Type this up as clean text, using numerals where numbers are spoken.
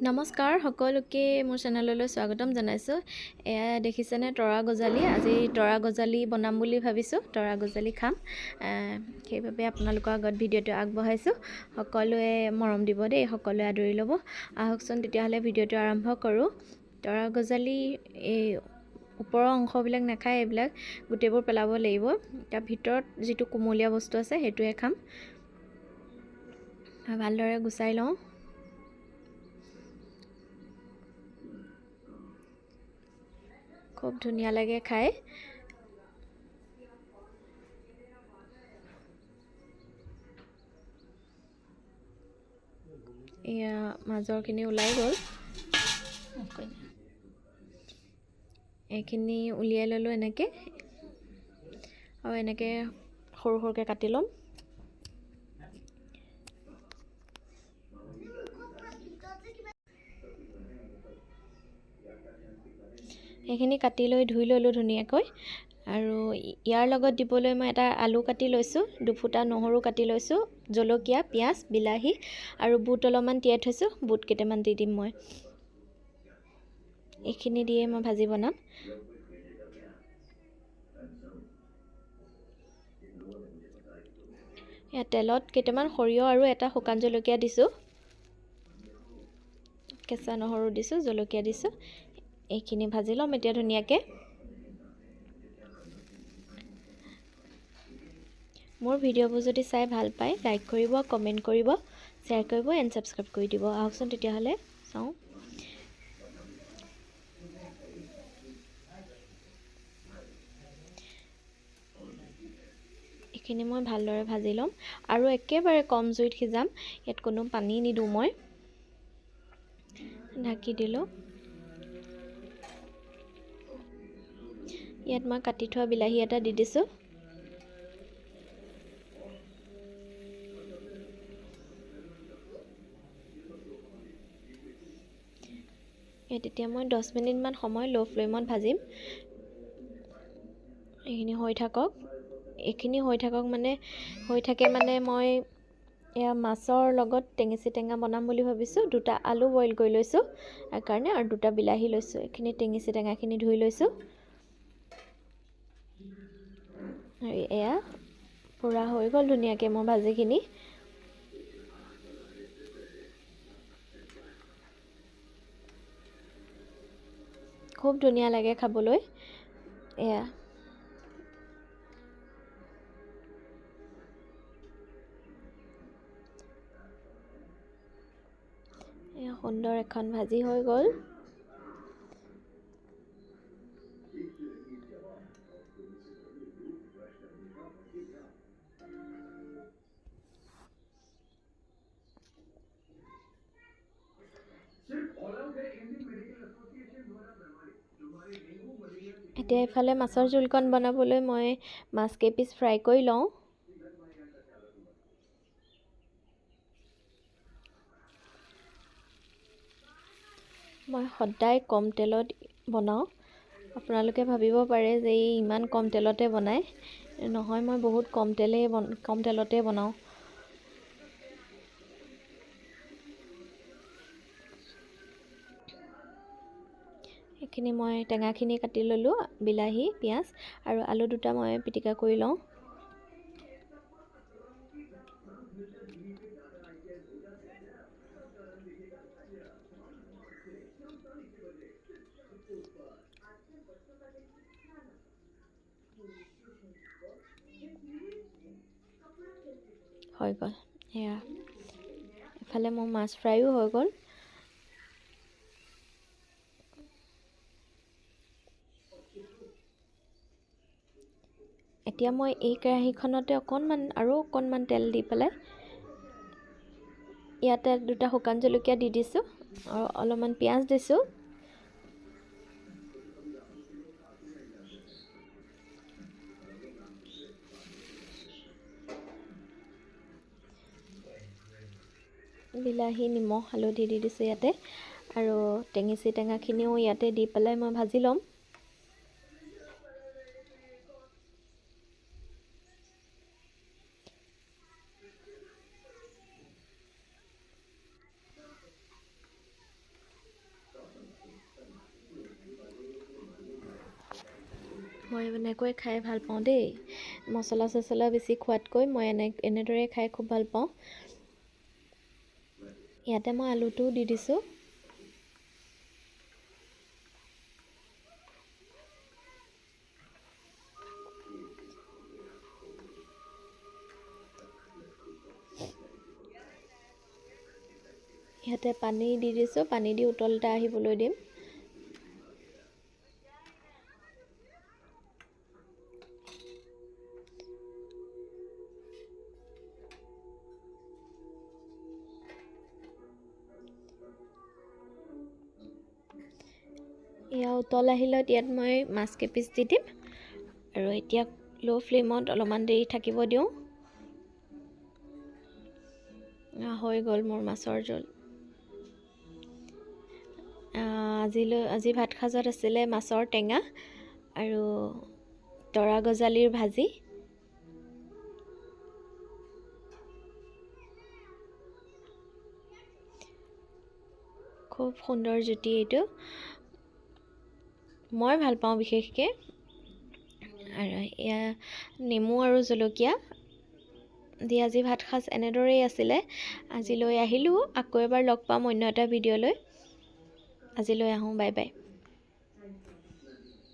নমস্কাৰ সকলোকে মোৰ চেনেললৈ স্বাগতম জনাইছোঁ। এয়া দেখিছেনে তৰা গজালি। আজি তৰা গজালি বনাম বুলি ভাবিছোঁ, তৰা গজালি খাম। সেইবাবে আপোনালোকৰ আগত ভিডিঅ'টো আগবঢ়াইছোঁ। সকলোৱে মৰম দিব দেই, সকলোৱে আদৰি ল'ব। আহকচোন তেতিয়াহ'লে ভিডিঅ'টো আৰম্ভ কৰোঁ। তৰা গজালি এই ওপৰৰ অংশবিলাক নাখায়, এইবিলাক গোটেইবোৰ পেলাব লাগিব। তাৰ ভিতৰত যিটো কুমলীয়া বস্তু আছে সেইটোৱে খাম। ভালদৰে গুচাই লওঁ। খুব ধুনীয়া লাগে খাই। এয়া মাজৰখিনি ওলাই গ'ল, এইখিনি উলিয়াই ল'লোঁ এনেকৈ। আৰু এনেকৈ সৰু সৰুকৈ কাটি ল'ম। সেইখিনি কাটি লৈ ধুই ল'লোঁ ধুনীয়াকৈ। আৰু ইয়াৰ লগত দিবলৈ মই এটা আলু কাটি লৈছোঁ, দুফুটা নহৰু কাটি লৈছোঁ, জলকীয়া, পিঁয়াজ, বিলাহী আৰু বুট অলপমান তিয়াই থৈছোঁ। বুট কেইটামান দি দিম মই। এইখিনি দিয়ে মই ভাজি বনাম। ইয়াত তেলত কেইটামান সৰিয়হ আৰু এটা শুকান জলকীয়া দিছোঁ, কেঁচা নহৰু দিছোঁ, জলকীয়া দিছোঁ। এইখিনি ভাজি ল'ম এতিয়া ধুনীয়াকৈ। মোৰ ভিডিঅ'বোৰ যদি চাই ভাল পায় লাইক কৰিব, কমেণ্ট কৰিব, শ্বেয়াৰ কৰিব এণ্ড ছাবস্ক্ৰাইব কৰি দিব। আহকচোন তেতিয়াহ'লে চাওঁ। এইখিনি মই ভালদৰে ভাজি ল'ম আৰু একেবাৰে কম জুইত সিজাম। ইয়াত কোনো পানী নিদিওঁ, মই ঢাকি দিলোঁ। ইয়াত মই কাটি থোৱা বিলাহী এটা দি দিছোঁ। তেতিয়া মই 10 মিনিটমান সময় ল' ফ্লেমত ভাজিম। এইখিনি হৈ থাকক, এইখিনি হৈ থাকক মানে হৈ থাকে মানে মই এয়া মাছৰ লগত টেঙেচি টেঙা বনাম বুলি ভাবিছোঁ। দুটা আলু বইল কৰি লৈছোঁ তাৰ কাৰণে, আৰু দুটা বিলাহী লৈছোঁ। এইখিনি টেঙেচি টেঙাখিনি ধুই লৈছোঁ। আৰু এয়া পূৰা হৈ গ'ল ধুনীয়াকৈ মোৰ ভাজিখিনি। খুব ধুনীয়া লাগে খাবলৈ। এয়া এয়া সুন্দৰ এখন ভাজি হৈ গ'ল। এতিয়া এইফালে মাছৰ জোলকণ বনাবলৈ মই মাছ কেইপিচ ফ্ৰাই কৰি লওঁ। মই সদায় কম তেলত বনাওঁ। আপোনালোকে ভাবিব পাৰে যে এই ইমান কম তেলতে বনায়। নহয়, মই বহুত কম তেলতে বনাওঁ। এইখিনি মই টেঙাখিনি কাটি ল'লোঁ, বিলাহী, পিঁয়াজ আৰু আলু দুটা মই পিটিকা কৰি লওঁ। হৈ গ'ল। এয়া এফালে মোৰ মাছ ফ্ৰাইও হৈ গ'ল। এতিয়া মই এই কেৰাহীখনতে অকণমান আৰু অকণমান তেল দি পেলাই ইয়াতে দুটা শুকান জলকীয়া দি দিছোঁ আৰু অলপমান পিঁয়াজ দিছোঁ। বিলাহী, নিমখ, হালধি দি দিছোঁ ইয়াতে। আৰু টেঙেচি টেঙাখিনিও ইয়াতে দি পেলাই মই ভাজি ল'ম। মই এনেকৈ খাই ভাল পাওঁ দেই, মছলা চছলা বেছি খোৱাতকৈ মই এনেদৰে খাই খুব ভাল পাওঁ। ইয়াতে মই আলুটোও দি দিছোঁ। ইয়াতে পানী দি দিছোঁ, পানী দি উতল এটা আহিবলৈ দিম। এয়া উতল আহিলত ইয়াত মই মাছ কেইপিচ দি দিম আৰু এতিয়া ল' ফ্লেমত অলপমান দেৰি থাকিব দিওঁ। হৈ গ'ল মোৰ মাছৰ জোল। আজি ভাত সাজত আছিলে মাছৰ টেঙা আৰু তৰা গজালিৰ ভাজি। খুব সুন্দৰ জুতি এইটো, মই ভাল পাওঁ বিশেষকৈ। আৰু এয়া নেমু আৰু জলকীয়া দি আজি ভাত সাজ এনেদৰেই আছিলে। আজিলৈ আহিলোঁ, আকৌ এবাৰ লগ পাম অন্য এটা ভিডিঅ'লৈ। আজিলৈ আহোঁ, বাই বাই।